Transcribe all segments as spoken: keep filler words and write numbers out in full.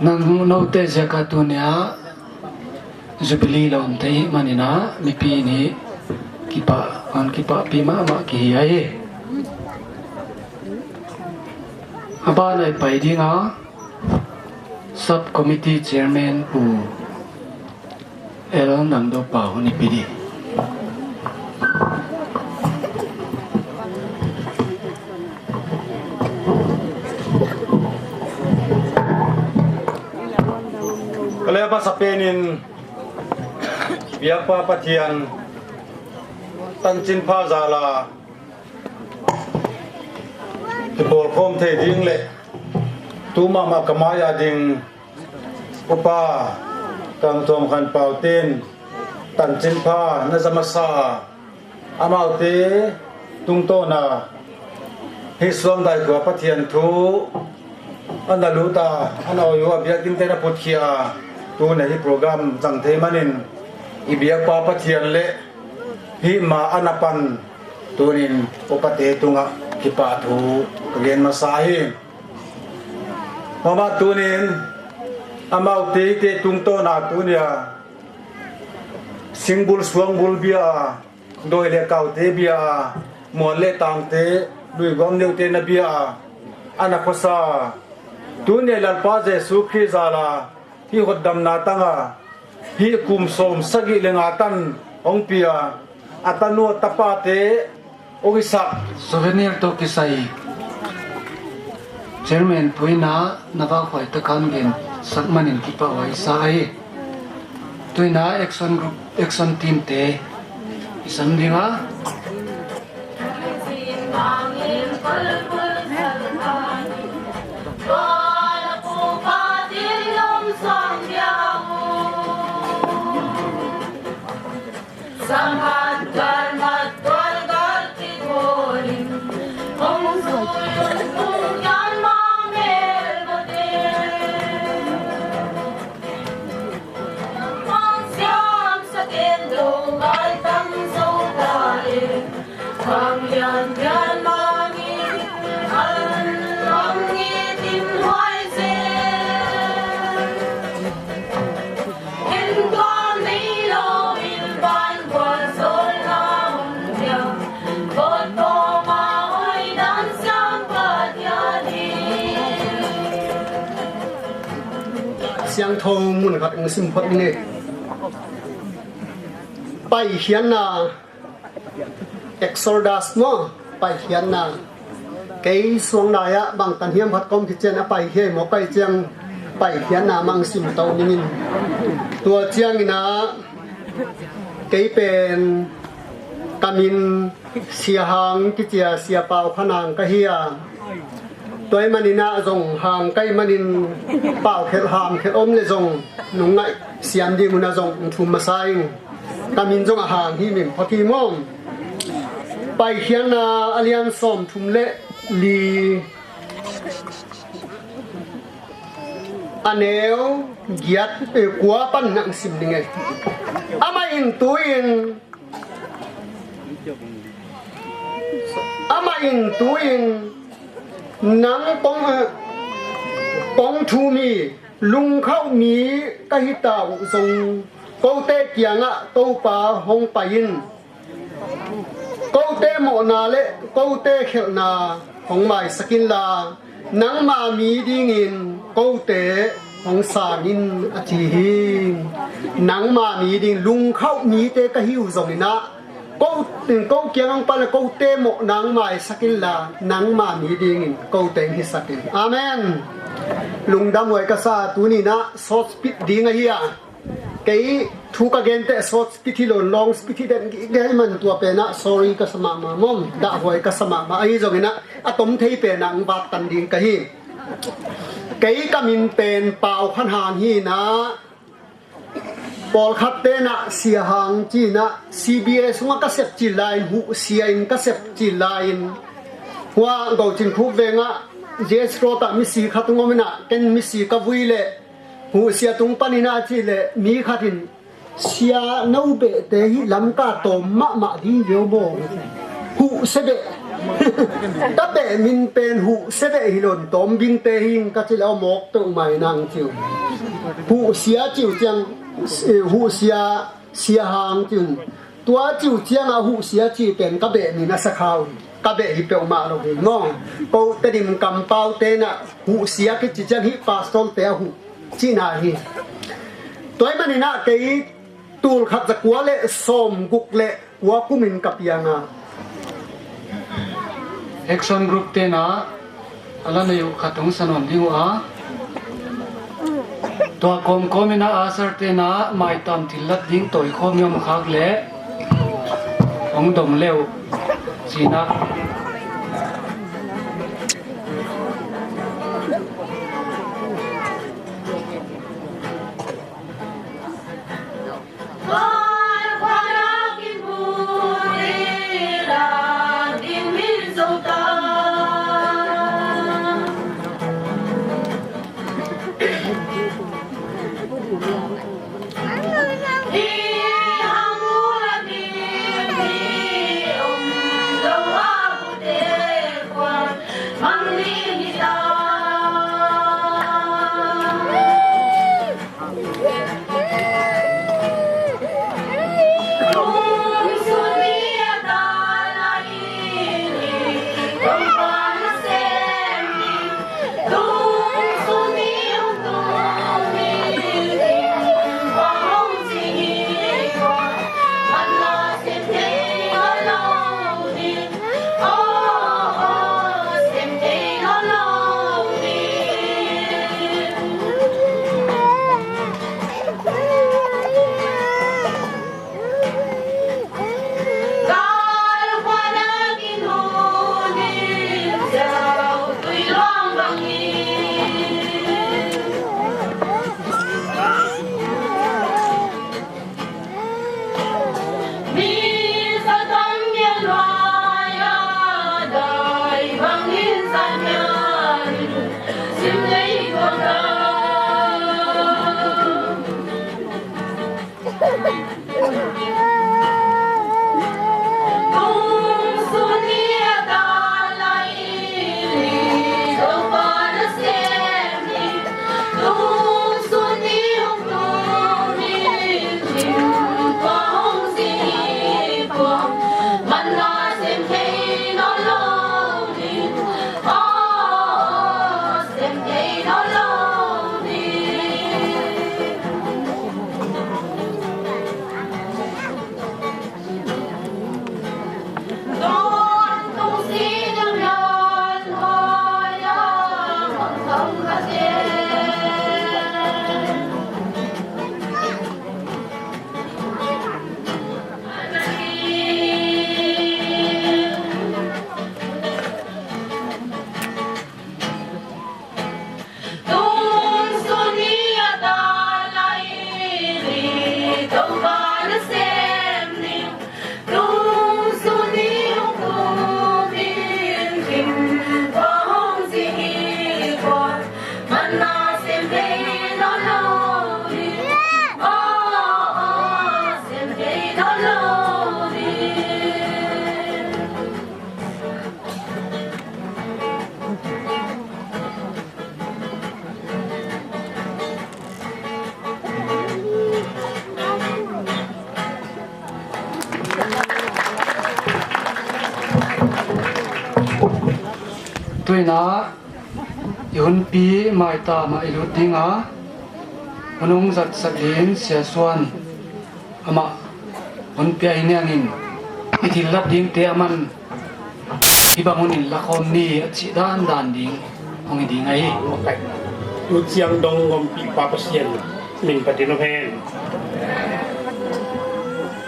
Nang note ziaka tuni-ah Jubilee la om thei hih maninah mipi nih kipah, an kipahpi mahmah kihi ahi. A banah i pai dinga Sub Committee Chairman Pu L Nang Do Pau hun i pi dih. Ka leh a masa penin biakpa Pathian tancin pha zala kipawlkhawm thei ding le tu mahmah ka mai-a ding Upa Kang Thawm Khan Pau ten tancin pha na za masa a, amaute tungtawna hih Suangdai khua Pathian thu a na luta, a na awi uh a, biakinn te na putkhia a, tuna hih program zang thei manin i biakpa Pathian le hih ma a na pan tunin upate tungah kipah thu ka gen masa hi. Mahmah tunin amaute te tungtawna tunia singbul suangbul bia a, dawi le kaute bia a, mual le tangte, luiguam neute na bia a, a na khuasa a, tunia Lalpa Jesu Khrih zala hih hotdamna tanga hih kum sawm sagih le nga tan hong pia a tanu a tapate hong hisak. Souvenir tawh kisai Chairman Pu in ah na vakhuai takan gen sak manin kipahhuai sa ahi. Tuina action group, action team te i sam dinga. Siangtho mun khat eng sim phot ni. Paikhiatna, Exodus maw, Paikhiatna. Kei Suangdai ah bangtan hiam khat ka om khit ciang a paikhia hi maw, pai ciang Paikhiatna mah sim to ning in. Tua ciangin ah kei pen ka min Sia Hang kici a, Sia Pau Khan Hang ka hi a. Tua ahih manin ah zong Hang ka hih manin pau khelh ham khelh om le zong nong ngaih siam ding un ah zong thum masa ing. Ka min zong a Hang hi mim phot hi maw. Paikhiatna a lian sawm thum le li, a neu giat, eh, kua pan nang sim ding e. Amah in tu-in, amah in tu-in nang kong, eh, kong thum hi. Lungkhauh mi ka hita uh zong kote kiangah Topa hong pai in. Kote mawhna le kote khelhna hong maisak inla, nangma mi dingin kote hong sang in, a ci hi. Nangma mi ding, lungkhauh mite ka hi uh zongin ah, ko, ko kiang hong pai le kote mawhna hong maisak inla, nangma mi dingin kote hong hisak in. Amen. Lungdam huai ka sa. Tuni-in ah short speech ding ahi a, kei thu ka gente short speech hi lo, long speech hi den gige ahih man tua pen ah sorry ka sa mahmah maw, dahhuai ka sa mahmah. Ahi zongin ah a tom thei pen ah hong vaktan ding ka hi. Kei ka min pen Pau Khan Hang hi-in ah, pawlkhat ten ah Sia Hang ci-in ah, C B A sungah ka sep cil lai-in, Huh Sia in ka sep cil lai-in, hua Gocin Khup vengah J S Road ah misi khat hong om in ah, ken misi ka vui leh Huh Sia tung panin ah cih leh mi khat in, "Sia, no behte hih Lamka tawm mahmah ding hi ve aw maw?" Huh Sebeh. Ka beh min pen Huh Sebeh hi lo in, Tawm Bingte hi ing ka ci leh aw mawk peuhmah hi nang ci uh. Huh Sia ci uh ciang, eh, Huh Sia, Sia Hang ci un. Tua ci uh ciangah Huh Sia ci pen ka beh min a sa kha uh hi. Ka beh hi peuhmah lo hi maw. Ko Tedim kampaute in ah Huh Sia kici ciang hih pastorte a huh cihna hi. Tua ahih manin ah kei tul khat za kua le sawmguk le kua kumin ka piang a. Action group te in ah a la nei uh khat hong sa nawn ding uh a, tua kawmkawm in ah usher te in ah maitam thillat ding tawikhawm i om khak leh hong dom le uh. Ci-in ah Tu-in ah i hunpi maitam ah i lut ding a, hun hong zatsak ding Sia Suan, amah hun pia hi niangin, i thillat dingte a man hih bang hunin lakhawm ni a cih dandan ding hong hi ding ahi. Tu ciang dong ompihpa Pasian min phatin om hen.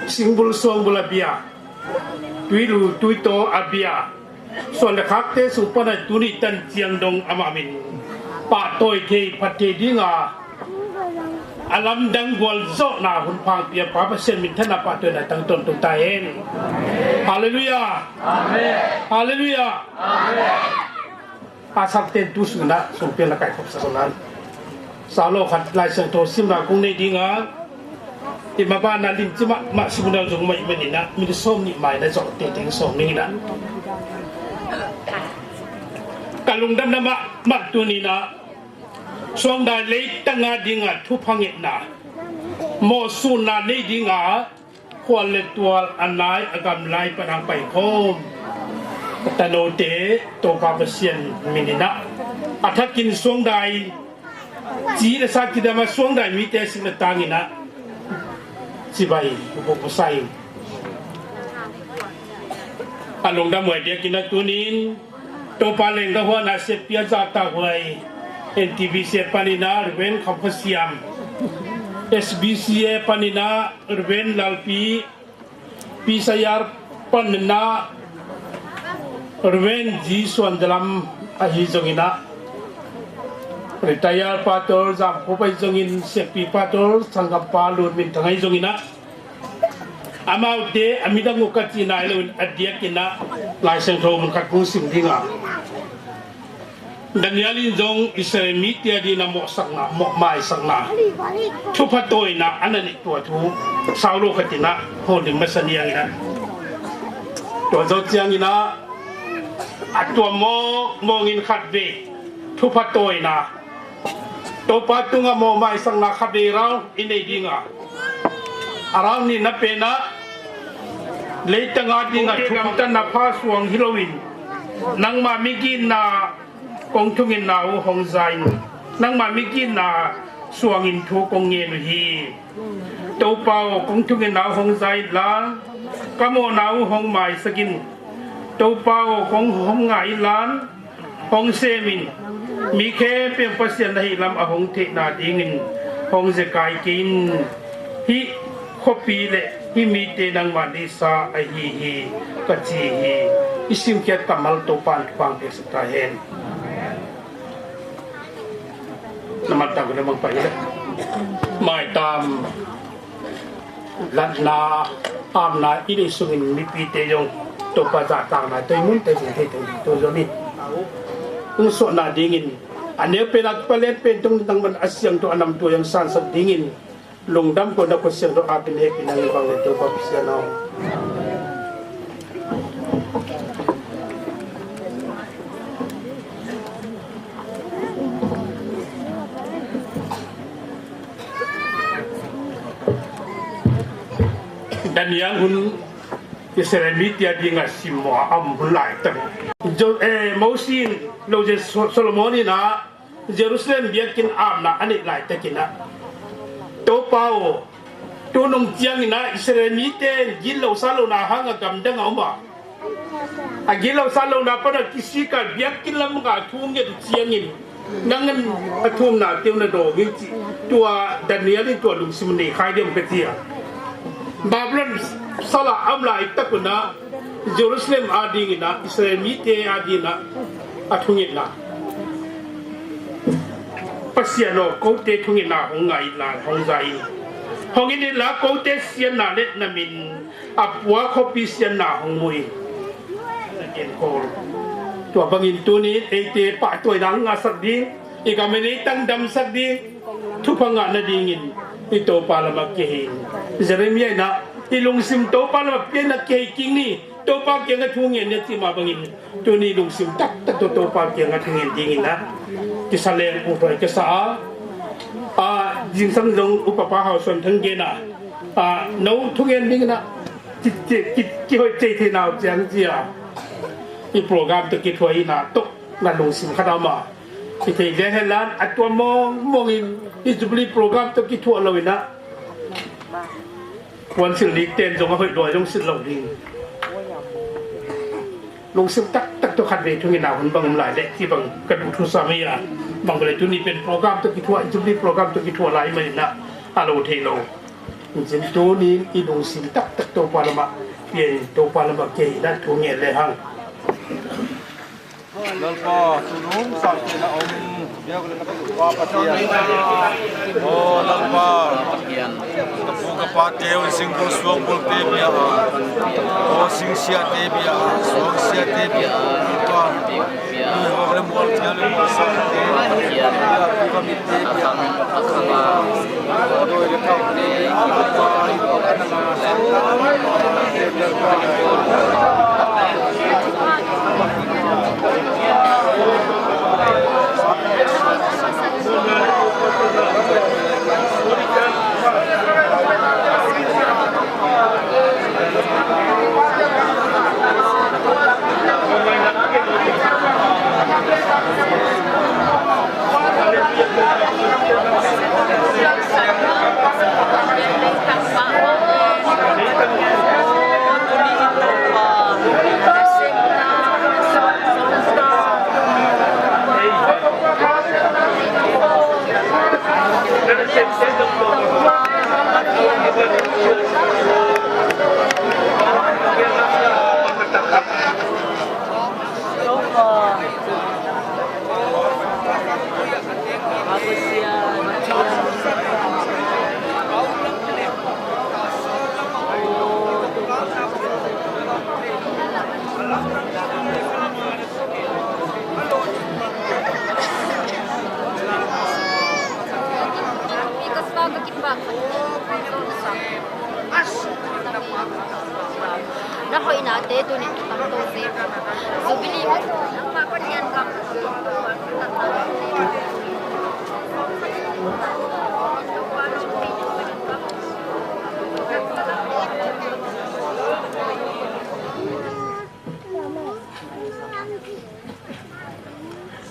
Singbul suangbul a bia, tuilu tuitaw a bia, suan le khakte sung pan a tuni tan ciang dong amah min pahtawi thei phat thei dinga, a lamdang gualzawhna hun phang pia Pa Pasian minthanna pahtawina tang tawntung ta hen. Halleluiah. Amen. Halleluiah. Amen. A sakten tu sunah sungpian la kaikhopsak un. Salo khat Lai Siangtho simna kong nei dinga, I maban a limci mahmah simunau zong mah i maninah minit sawm nih mai na zawh teiteng sawm ninginah ka lungdamna mahmah tuninah Suangdai leitanga dinga thupha ngetna mawhsunna nei dinga khual le tual a nai a gamlai panang paikhawm tanote Topa Pasian mininah a thakin Suangdai ci le sa kidama Suangdai mite sik le tanginah cibai bukbusai a lungdam huai diakinah tunin Topa leng ka huan a siatpi a zahtak huai N T B C paninah Reverend Kham Kha Siam, S B C paninah Reverend Lalpi, P C R paninah Reverend G Suan Dalam ahi zonginah retired pastor Zam Khup ahi zongin siatpi pastor sanggampa Lun Min Thang ahi zonginah amaute a midang uh ka cihna hi loin a diakinah Lai Siangtho mun khat kung sim dinga Daniel in zong Israel mite a dina mawhsakna mawhmaisakna thupha tawina a na neih tua thu sau lo khatinah hawlding masa nianginah tua zo cianginah a tua mawngmawngin khatvei thupha tawina Topa tungah mawhmaisakna khatvei rau i nei dinga a rau nihna penah leitanga dinga thupha gamtatna pha suang hi loin nangmah migitna kong thungetna uh hong za in nangmah migitna suangin thu kong ngen uh hi. Topa aw, kong thungetna uh hong za in la ka mawhna uh hong maisak in. Topa aw, kong hong ngai in lan hong semin mi khempeuh Pasian na hihlam a hong theihna dingin hong zekai kei in. Hih khuapi le hih mite nangmah neihsa ahi hi ka ci hi. I simkhiat kammal Topa in thupha piaksak ta hen. Na man tang le mang pai le maitam latna amna i nei sungin mipite zong Topa zahtakna tei mun tei mun tei tei to zong in hong suahna dingin a neu pen a kipa lian pen tung dang man a siang to a nam tua zong sansak dingin lungdam ko na ko siang to a pen he pen a ngi bang le Topa Pasian aw. Daniel hun Israel mite a dinga simmawh a om hun laitak. Jo, eh, Mosi in lo Solomon in ah Jerusalem biakinn apna a neih laitakinah Topa aw, tunung cianginah Israel mite in gitlohsa lohna hanga gamdang a om a, a gitlohsa lohna pana kisika biakinn lamah thu nget uh ciangin nang in a thumna teu na dawng in cih tua Daniel in tua lungsim nei khai diam ka ci a. Babylon salah a om laitak unah Jerusalem adinginah Israel mite adinginah a thungetna Pasian aw, kote thungetna hong ngai inla hong za in. Hong in inla kote siatna le na min a pua khuapi siatna hong mu in. Tua bangin tuni eite pahtawina hong ngahsak ding, i gam i neih tang damsak ding, thupha ngah nadingin i Topa lamah kihei in. Jeremiah inah i lungsim Topa lamah piakna kihei kik ni. Topa kiangah thu ngen ni a cih mah bangin tuni lungsim taktak tawh Topa kiangah thu ngen dinginah kisa leng uh hoi kisa a, a zingsang zong upapa hausuan thang genah a no thu ngen dinginah kihoih cei thei nau ciang cia i program tawh kithuah inah tawh na lungsim khat a om a, i thei lian henlan a tua mawngmawngin i Jubilee program tawh kithuah loinah puansilh lik ten zong a hoih lua zong silh lo ding. Lungsim taktak tawh khatvei thungetna hun bang om lai leh ci bang ka duh thusa mei a, bang ka le tuni pen program tawh kithuah, Jubilee program tawh kithuah lai maninah a lo thei lo. Zin tunin i lungsim taktak Topa lamah pian, Topa lamah kei inah thu ngen le hang. Lalpa, tunung sangte na om. Aw Lalpa, ka pu ka pate uh sing bul suang bulte bia a, aw sing siate bia a, suang siate bia a, Lalpa, lui hawk le mual thial le mual sate bia, pi ka mitte bia a, aw doi le thaute Na hoihnate tunin kitamto se. Jubilee nangma Pathian gam.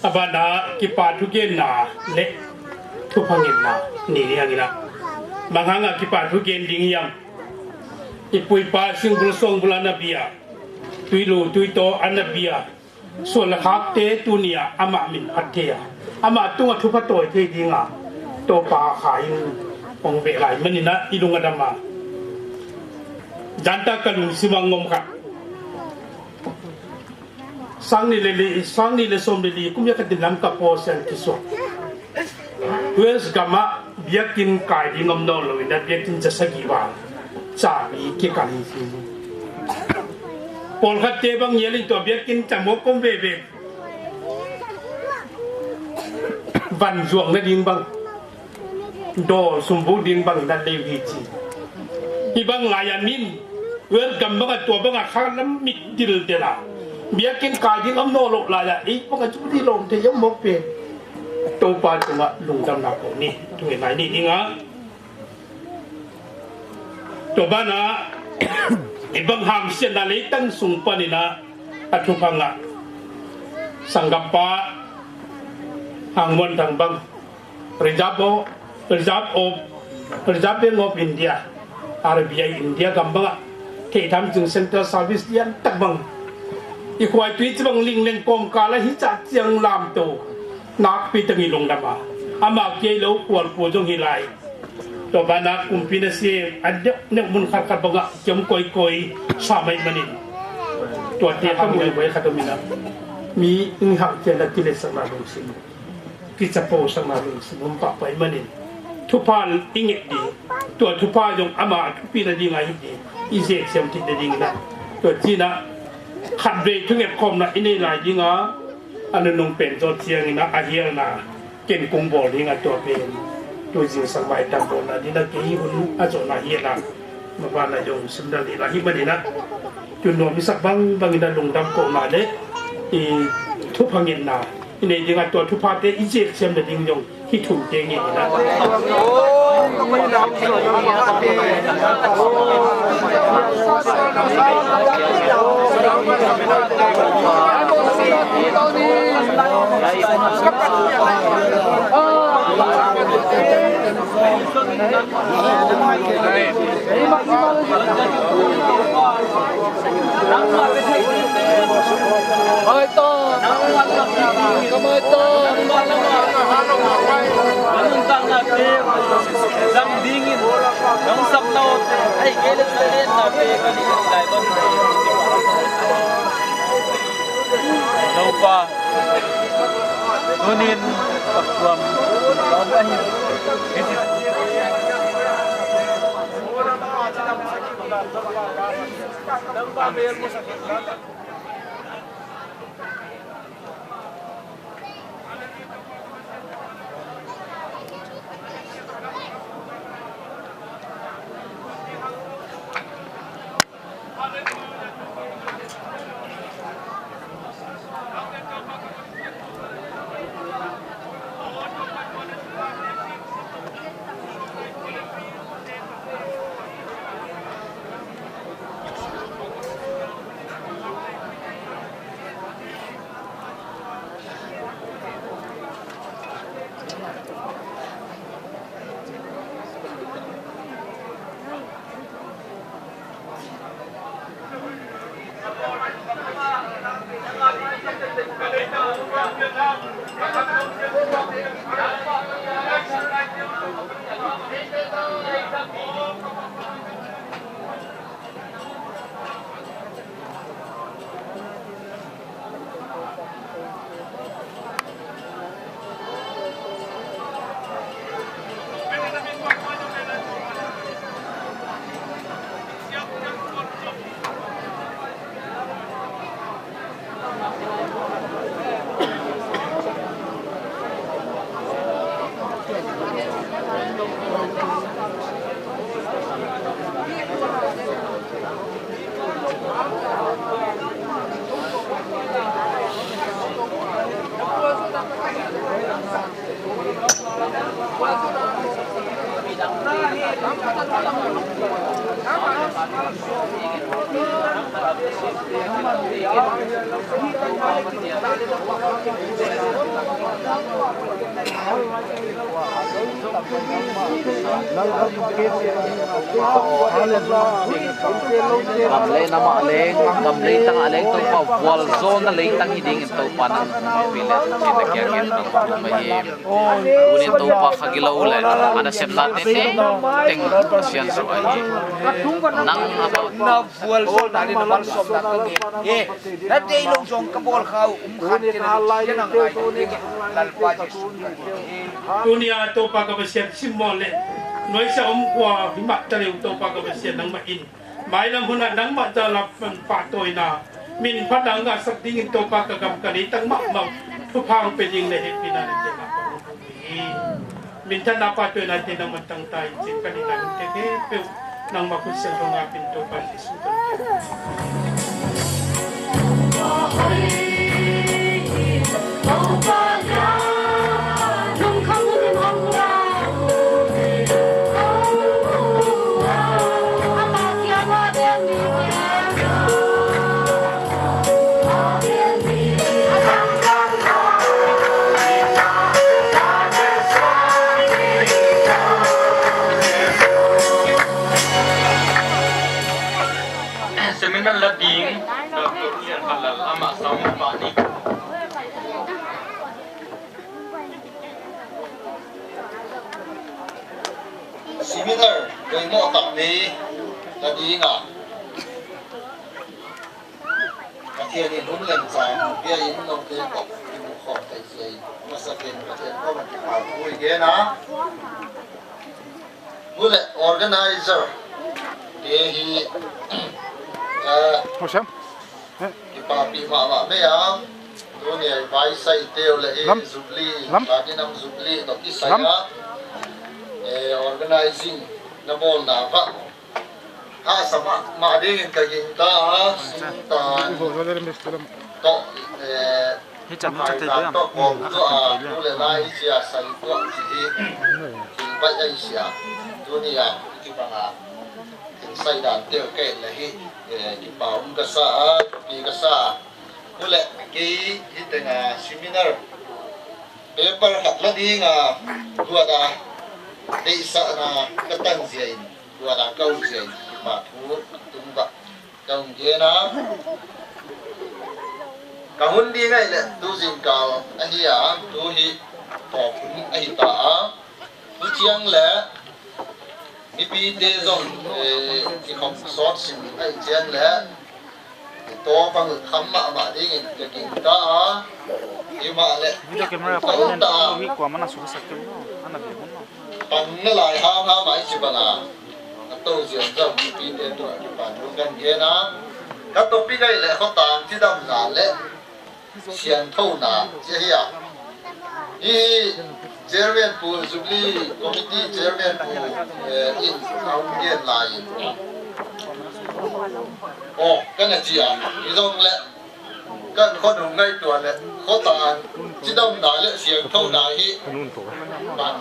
A banah kipa thugenna le thupha ngetna ni ni hangin ah, bang hangah kipa thugen ding hiam? I pu i pa singbul suangbul a na bia, tuilu tuitaw a na bia, suan le khakte tuni-ah amah min phat thei a, amah tungah thupha tawi thei dinga Topa kha in hong beh lai manin ah i lung a dam a, zanta ka lungsim ah ngom khat. Sang nih le li, sang nih le sawm le li kum ya ka din lam ka paw sian kisuak. Wales gamah biakinn kai ding om nawn loin ah biakinn za sagih val capi kikal hi. Pawlkhatte bang ngial in tua biakinn camawk om veve. Van zuak nading bang, dawl sumbuk ding bangin a leu hi ci. Hih bang lai-ah min welcome bangah tua bangah khang lam mit dildel a, biakinn kai ding om nawn loh lai-ah ei bangah cu dih lawm thei hiam mawk pen. Topa tungah lungdamna ko ni, thungen lai ni dingah. Tua banah i bang hamsiatna leitang sung paninah a thupha ngah sanggampa Hang Muan Thang bang, Reserve of, Reserve of, Reserve Bank of India, R B I India gam bangah theihtham cing Central Service liantak bang, i khuaitui ci bang lingleng kawmkal ah hi cah ciang lamto nakpi teng i lungdam a, amah kei lo khualpu zong hi lai. Tua banah kumpi na sem a neuhneuh mun khatkhat bangah kiam koikoi sa mai manin, tuate hang muaimai khat om inah mi ing hang cian a kiletsakna lungsim, kicaposakna lungsim om pahpai manin, thupha i nget ding, tua thupha zong ama a thupi nadinga hi ding i zeksiam theih nadinginah, tua cinah khatvei thunget khawmna i nei lai dinga, a nunung pen zawh cianginah a hialna ken kung bawl ding a tua pen tu zingsang maitam bawlna dina kei hun a zawhna hialna ma banah zong simdal ding ahi maninah, tu nuam i sak bangbangin a lungdam kohna le i thupha ngetna i nei dingah tua thuphate i zeksiam nading zong hih thumte ngeninah. Maitam. Ka maitam. Nuntakna pek zang dingin nong sapna awte ai kei le sa lenna pek a ding lai bang. Topa, tunin Gam leitang ah leng, gam leitang ah leng Topa vualzawlna leitang hi dingin Topa nang hong pi le cin na kiangin nang hong pai hi. Tunin Topa kha gilo le a nasepna tengteng siansuah ahi hi. Nang a bawlna, vualzawlna le na malsawmna ka ngen hi. Na deih loh zong ka bawl kha uh, um khat te na sia nang ngai ding hi. Lalpa Jesuh min in. Tuni a Topa ka Pasian, simmawh le nuaisiah om khua hi mah taleh uh Topa ka Pasian, nangmah in mailam hunah nangmah zahlam pahtawina, min phatna ngahsak dingin Topa ka gam ka leitang mahmah uh thupha hong pia ding le hehpihna na piakna ka hong hi. Minthanna pahtawina te nangman tangta in cin ka nihna ding te khempeuh nangmah khut siangtho ngapin Topa Jesuh ka min. Seminar la ding, Doctor Ian Khalal amah sang pah ni. Seminar poimawh tak ni la ding a, Pathian in hun lemcang bia in note tawh kimuh khawm theih sia in masa pen Pathian kawm a kipa thu i gen a. Mu le organizer te hi, eh, Hawsiam. Kipahpih mahmah mei a. Tuni a i vaisai teu le i Lam. Jubilee, Lam. Platinum Jubilee tawh kisai Lam. A, eh, organizing na bawlna vah hahsa mahmah dingin ka gingta a, singtan tawh, eh, hih can hih can thei tua, tawh kawm tua a, tu le lai sia sai tua ci hi. Thil baih ahi sia. Tuni a kibang a thil sai dan teu kei le hi, eh, kipa um ka sa a, thupi ka sa a. Tu le kei hih teng a seminar paper khat la ding a, luat a deihsakna ka tang zia in, luat a ka um zia in kipa thu tung bah ka hong gen a. Ka hun ding ahih leh tu zingkal ahi a, tu hi tawp hun ahi ta a. Tu ciang le mipite zong, eh, kikhop sawt sin ahih ciang le Tua bang kham mahmah dingin ka gingta a, himah leh video camera pa in ta hi, kuamah na suaksak kei lo, a na bia hun lo. Pang na lai hamham a i ci bang a, a to zianzam pite tua kipan hun kan gen a, ka topic ahih leh khuatang cidamna leh siangthona ci hi a. Hi Chairman Pu, Jubilee Committee Chairman Pu, eh, in a hong gen lai in. Aw, ka na ci a, hi zong leh kan khuanung ngaihtuah leh khuatang cidamna leh siangthona hi. Bang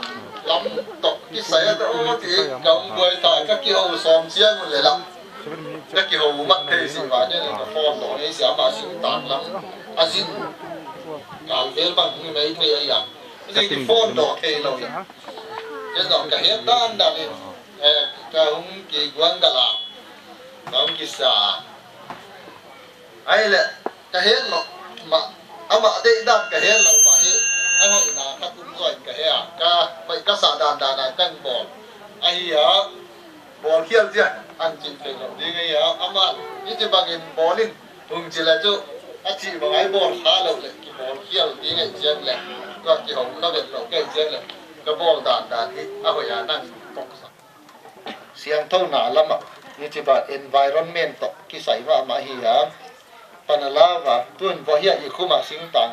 lam tawh kisai a ta aw ti ka hong buai ta, ka kiho sawm ciang un leh lam ka kiho mat thei si va, ken ka phone dawh ngei sia, mah singtang lam a zin kal vel bang hi mei thei a hiam. Zin ki phone dawh thei lo hi. Ken zong ka het dandan in, eh, ka hong kiguan gal a, ka hong kisa. Ahih leh ka het loh mah, amah deih dan ka het loh mah hi. A hoihna khat um zaw in ka he a, ka hoih ka sah dandan a kan bawl. Ahi a, bawl khial ciang an cih thei lo ding ahi a, amah i ci bangin bawl in hong ci leh cu a cih bang a i bawl kha lo leh kibawl khial ding ahih ciang leh tua kihong kha vet lo ka hih ciang leh ka bawl dandan hi. A hoih a nang toksak siangthona lamah i ci bang environment tawh kisai mahmah hi a, pan a lau a, tun vawh hiah i khumah singtang